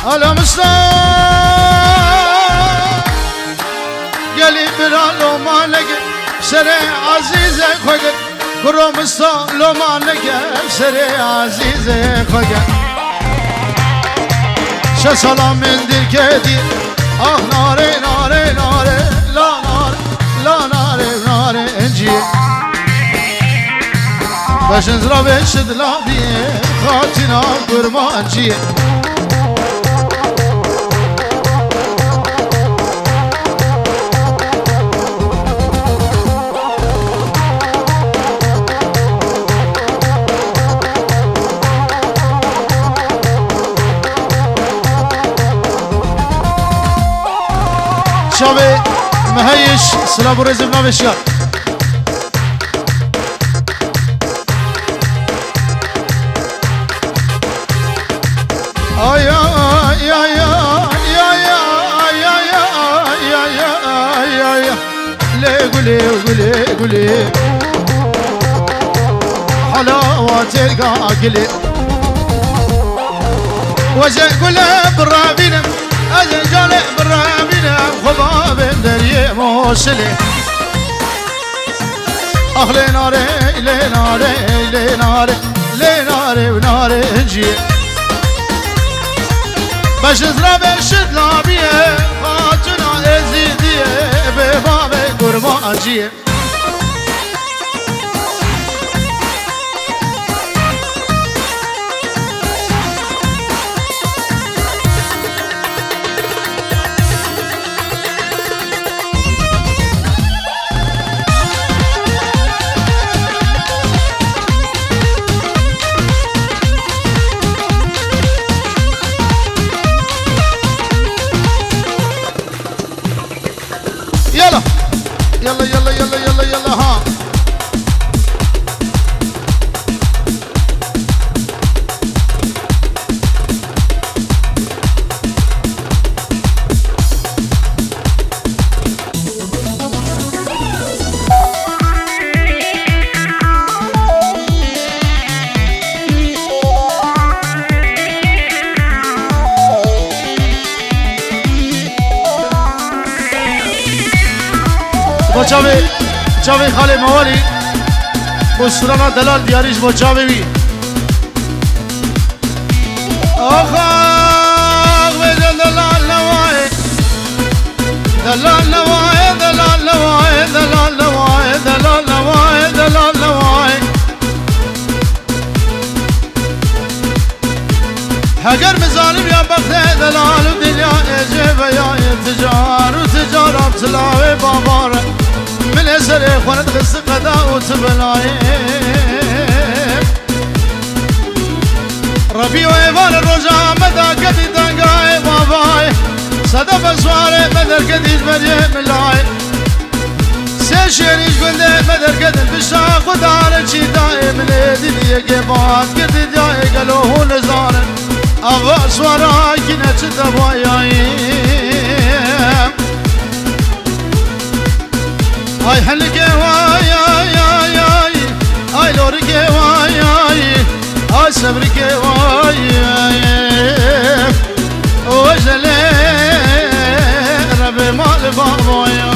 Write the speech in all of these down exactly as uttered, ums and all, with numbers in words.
Ala Mista, gelî bira loma nege, serê Ezîzê xwe gir. Kuro Mista loma nege, serê Ezîzê xwe gir. Şeş sala min dîr kedî, ax nare, nare, nare, la nare, la nare, nare, encî. Beşin zira beşi dila diye, xatina kurmancî. Çavê Meheyîş, silav û rêzê bi navê Şiyar. Ay, ay, ay, ay, ay, ay, ay, ay, ay, ay, ay, ay, ay. Lê gulê, gulê, gulê. Halawa têrga gilê. Weze gule birabînim, ez ê canê birabînim, xwe bavêm deriyê Mosilê. Ax lê nare, lê nare, lê nare, lê nare, nare ciyê. Beşizra beşit labiye, xatuna Êzîdiyê, bê bavê kurmanciyê. Yala. Yala, yala, yala, yala, yala, ha. Bo çavê, çavê xalê Mawalî û strana Delal Diyarî ji bo çavê wî. Ax, ax, vêca delal newayê. Delal newayê, delal newayê, delal newayê, delal newayê, delal newayê. Heger min zanibîya bextê delal û dinya ê jê veyayê ticar û ticara bi silavê bavare. Min ê serê xwe nedixist qeda û ti belayê. Rebî û êvarê roja me daketî dengayê bavayê. Sedef eswarê me derketî ji beriyê milayê. Sê şêrî ji gundê me derketin pişta xwe dane çî dayê min ê dîdiyê gêbat kir dîdiyayê gelo hûn nizanin. Ava swara kîne çi devayayî. Ay helikê vay, ay, ay, ay. Ay lorikê vay, ay. Ay sebrikê vay, ay. Ojelê rebê mal bavoya.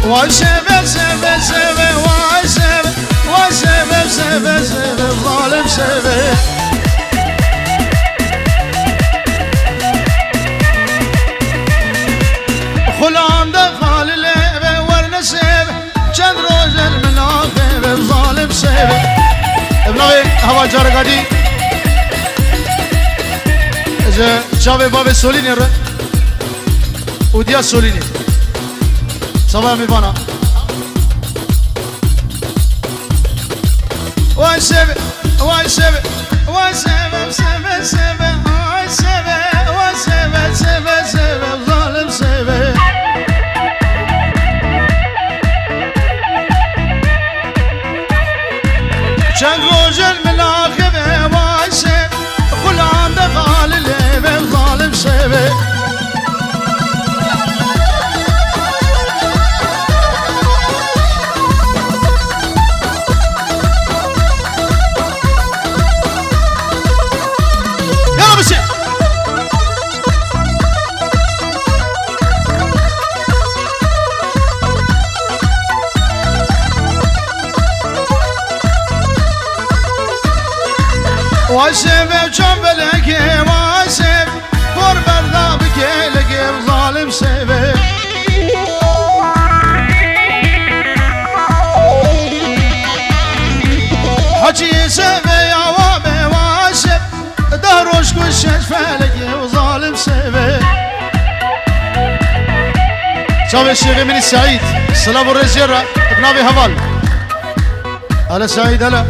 Vay seve, seve, seve, vay seve. Vay seve, seve, seve, zalim seve. Xulam de xalile ve werne seve. Çend roj el min axê ve zalim seve. Ev navê hava careka dî. Ji çavê bavê Solînê re. Û diya Solînê. Sava em ê vana. Vay seve, vay seve, vay seve, seve, seve, ay seve, vay seve, seve, seve, zalim seve. Çend rojin min axê ve vay seve, xulam de xalilê ve zalim seve. Vay sêvê çav belekê, vay sêv, por berda bi kêlekê, zalim sêvê. Hacî sêvê ya wa be, vay sêv, deh roj ku şeş felekê, zalim sêvê. Çavê şêxê min î Seîd, silav û rêzê re, bi navê heval. Hele Seîd, hele.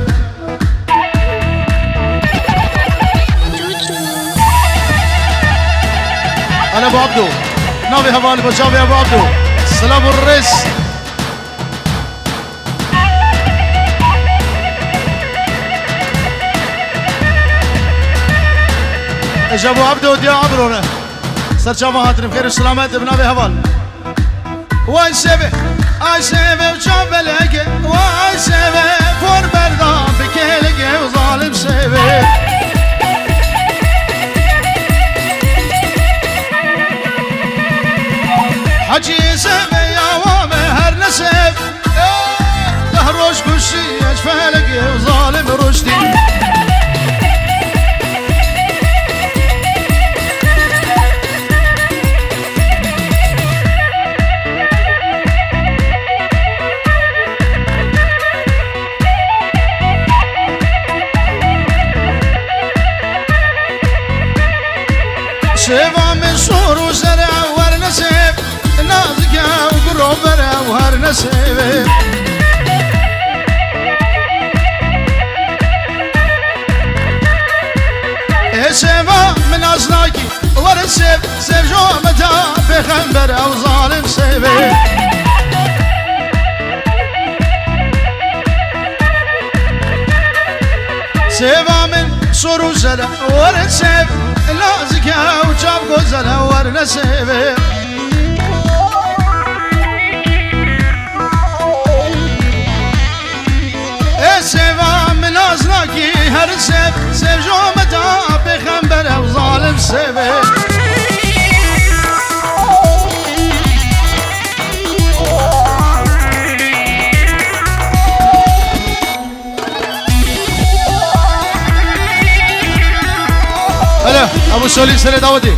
Hele Abu Abdo. Navê hevalê bo çavê Abu Abdo. Silav û rêz. Ji Abu Abdo diya Abrone. Ser çavan hatine bi xêr û selamet, bi navê heval. Vay sêvê, ay sêvê û çav belekê, vay sêvê, por berda bi kêlekê û zalim sêvê. Hacî sêvê ya wa me her ne sêv, deh roj kuşî ez felekê û zalim ruştî. Şeva min şor û zere wer nesêv, nazike û guro bere wer nesêvê. Ê şeva min aznakî, Werin sêv, sêv jo me da pêxember ew zalim sêvê. Sêva min sor û zele, werin sêv, nazike û çav gozele, werine sêvê. Ê sêva min nas nakî her sêv, sêv jo me da pêxember ew zalim sêvê. Hele, Abu Solî serê dawetê.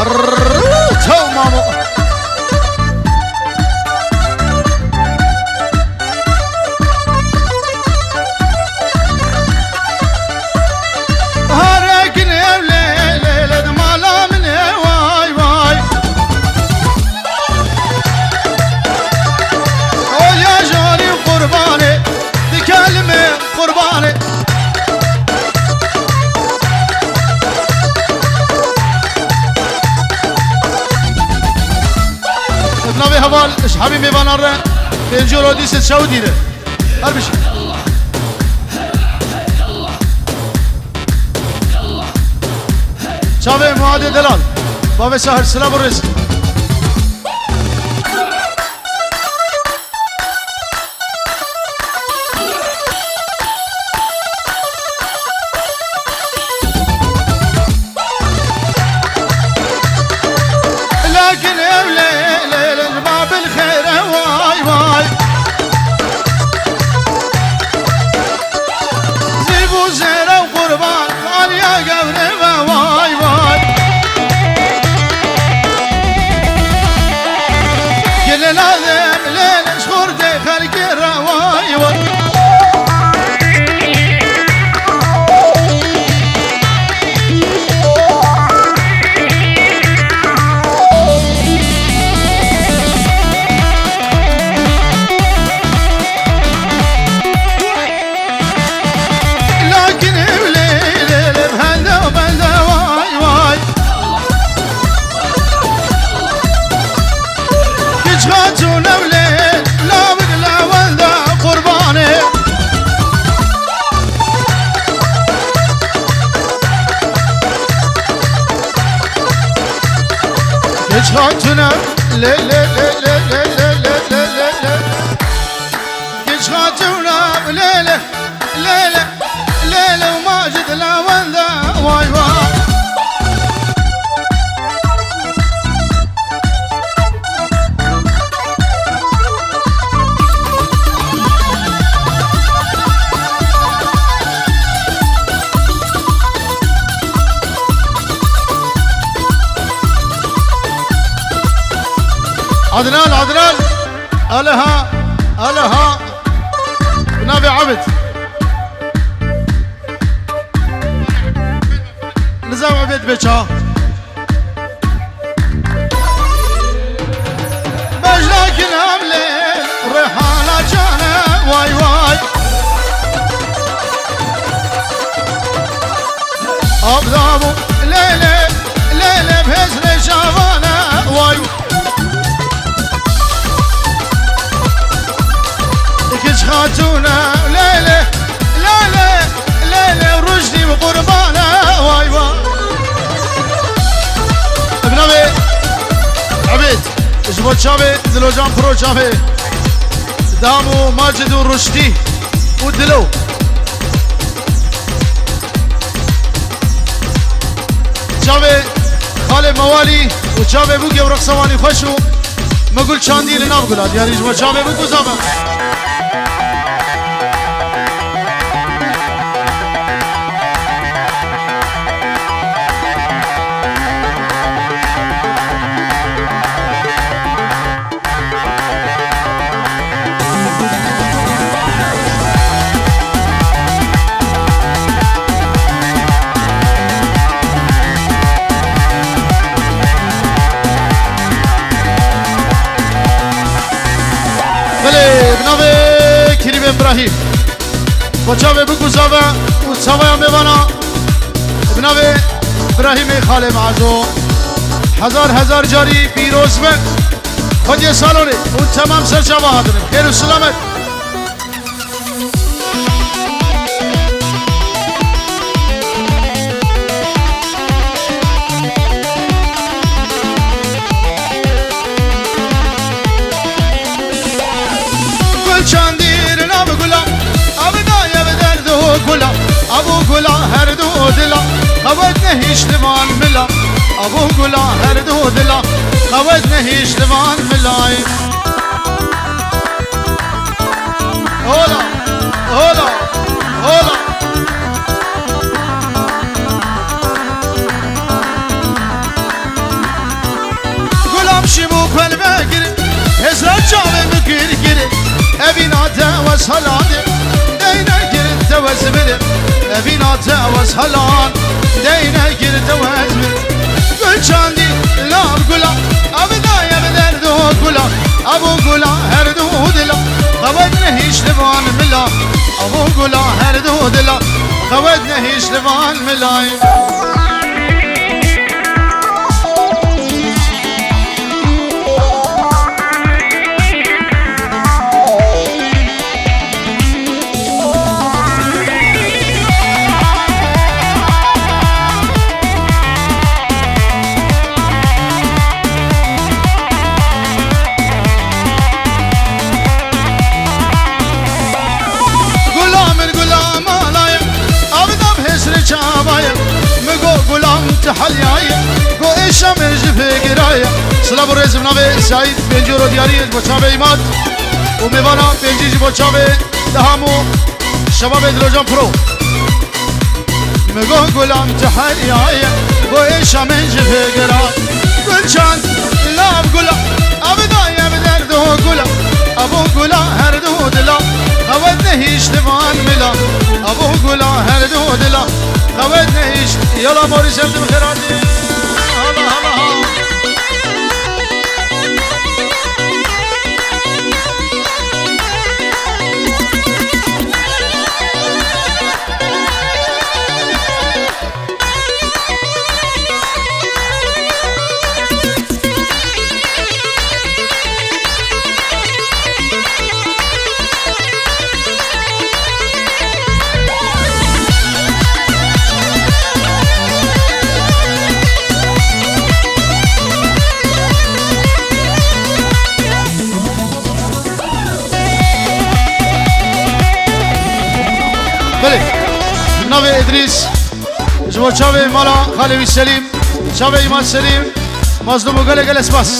Arrrr, çaw mamo. Harekin ev lê, lê, lê, di mala min e, vay, vay. O ya jarî qurbanê, di kelmê qurbanê. Di navê heval, ji hemî mêvanan re, pêncî euro dîse çew dîne. Her bişî. Çavê Muadê Delal. Bavê Sahir, silav û rêz. Lakin ev lê, lê, lê, ma bil xêre, vay, vay. Zîv û zêre û qurban, Aliya Gevre ve, vay, vay. Gelin Adem, lê, lê, ji xortê xelkê re, vay, vay. Lakin ew lê, lê, lê, hende bende, vay, vay. Kiç xatûn ew lê, lawik lawenda qurbanê. Kiç xatûn ew lê, lê, lê. Kiç xatûn ew lê, lê, lê, lê. Adnan, Adnan. Eleha, eleha. Bi navê Ebid. Nizam Ebid bê ça. Bejna kilam lê Rihana cane, way way. Abdabû lê lê, lê lê, bêzrê çavane, way. Kiç xatûne, lê lê, lê lê, lê lê, Rujnî bi qurbane, way way. Bi navê Ebêd, ji bo çavê Dilocan Pro, çavê Dam û Macid û Ruştî û Dilo. Çavê xalê Mewalî û çavê Bûkê û reqsa wanî xweş û min gul çandî li nav gula diyarî ji bo çavê Bûk û Zava. Belê, bi navê Kirîbên Birahîm. Bo çavê Bûk û Zava û çavaya mêvana, bi navê Birahîmê xalê Mezo. Hezar hezar carî pîroz be. Xwediyê salonê û temam ser çava hatine. Xêr û selamet. Gul çandî li nav gula, av daye bi derd û gula, av û gula her du dila, xewet nehîş li van mila, av û gula her du dila, xewet nehîş li van milayê. Hola, hola, hola. Gulam şîm û xwel vegir, hêzra çavê min gir gir. Evîna te wes helan, deyne gir te wes birim. Evîna te wes helan, deyne gir te wes birim. Gul çandî lav gula, ev daye bi derd û gula, ev û gula her du dila, xewet nehîş li van mila, ev û gula her du dila, xewet nehîş li van milayê. Gula min gula malayê, avda bi hêsrê çavayê. Min got gulam tu heliyayê, got êşa min ji vê girayê. Silav û rêz bi navê Seîd Pêncî û Rodiyariyê ji bo çavê Îmad û mêvana pêncî ji bo çavê Deham û Şebabê Dilocan Pro. Mi got gulam tu heriyaye, got êşa min ji vê gira. Gul çand, lav gula, ev daye bi derd û gula, ev û gula her du dila. Xewet nehîş li van mila, ev û gula her du dila. Xewet nehîş, yala morî ser tu bi xêr hatî. Hala, hala, ha. Belê. Navê Îdrîs. Ji bo çavê mala xalê wî Selîm, çavê Îmad Selîm, Mazlûm û gelek gelek spas.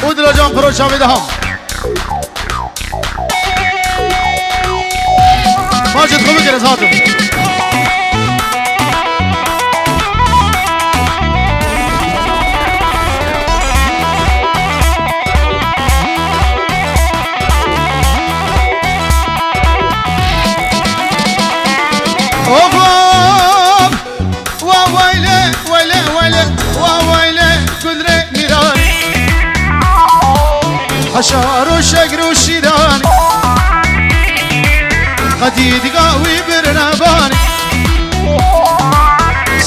Û Dilocan Pro çavê Deham. Macit xwe bikir, ez hatim. Şaro şegr û şîran, qedî diga wî birine banî.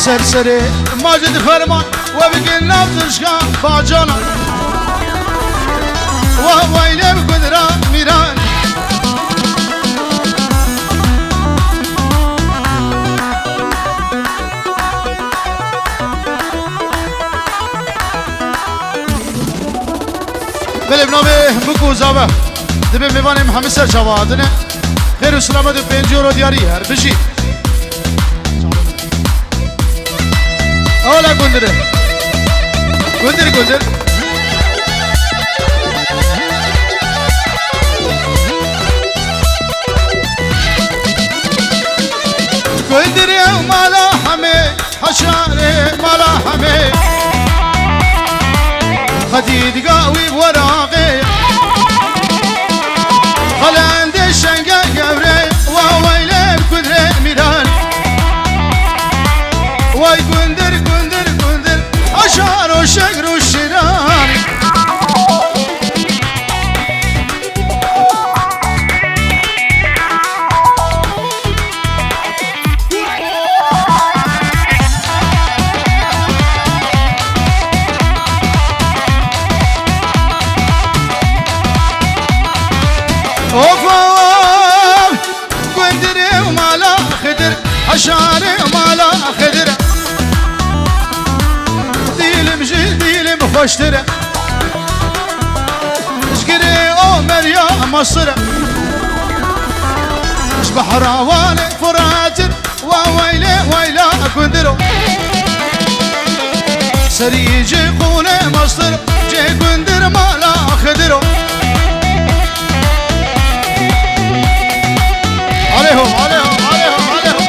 Ser serê Macid Ferman, we bikin nav tirşka bacana. Wa weylê bi gundira mîran. Belê, bi navê Mik û Zave. Divê mêvanê me hemî ser çava hatine. Xêr û selamet û pêncî euro diyarî. Her bijî. Ola gundire. Gundir, gundir. Gundir ew mala hemê. Heşarê mala hemê. Xedî diga wî bi weraqê. Xelendê şenge gewre, wa weylê bi kundrê mîran. Way gundir, gundir, gundir, heşar û şegr û şîran. Of, of, gundirê mala Xidir, heşarê mala Xidir. Dîlim ji dîlim xweştir e. Ji girê Omer ya Mesir e. Ji behrawanê Furatir. Wa weylê weyla gundiro. Serî cê qûnê mastir, cê gundir mala Xidiro. Aleyho, aleyho, aleyho, aleyho.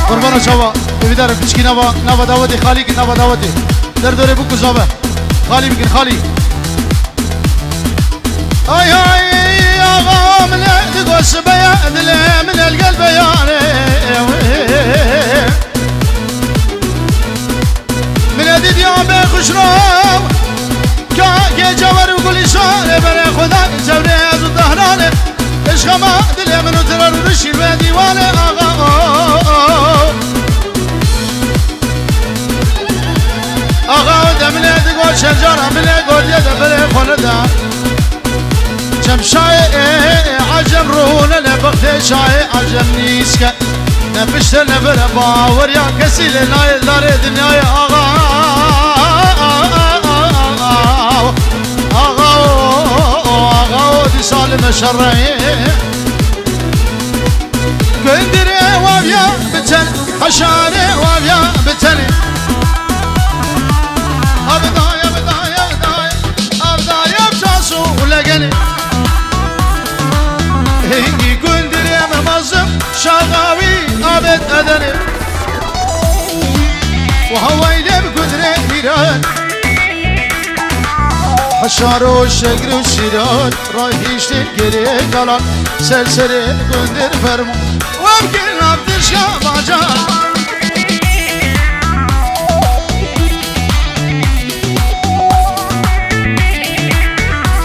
Qurbana çava, evîdar piçkî nava, nava dawetê, xalî ki nava dawetê. Derdorê bû ku zave. Xalî bikin, xalî. Ay ay, axa min e digo sibeya, dilê min el gel beyanê. Min e didiya be xuşro, ka gece ver û gulîşanê, berê xwe da çevrê ez û dehranê. Eşqa ma dilê min û tirar û rişîr ve dîwanê, axa, o, o, o. Axa, o de min e digo şercara, min e goriye de berê xwe neda. Çemşayê, e, e, e, Ecem rûne ne bextê şayê Ecem nîske. Ne pişte ne vere baweriya kesî lê nayê darê dinyayê axa. Axa o, axa o, dîsa li me şerreyê. Gundirê waviya biten, heşarê waviya biten. Abdaya, abdaya, abdaya, abdaya, çasu legeni. Hingî gundirê me mazim, şaxawî abet edeni. Wa weylê bi gundrê mîran. Heşar û şegr û şîran, rahiştin gerê kalan, ser serê gundir fermo. Wem kir navdirşa bacan.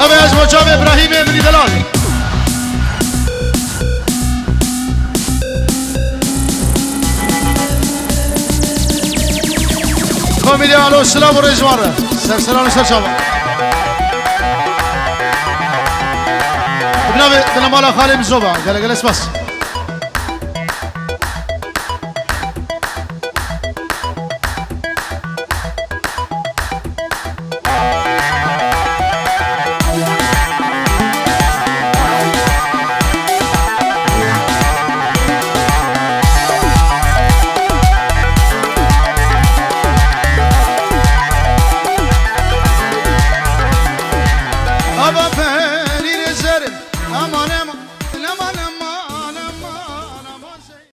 Eve ez bo çavê Ibrahîmê Mirî Delal. Komîdya alo, silav û rêz ji wan re. Ser seran û ser çavan. Bi navê, bi namala xalê min Zoba. Gele gele spas.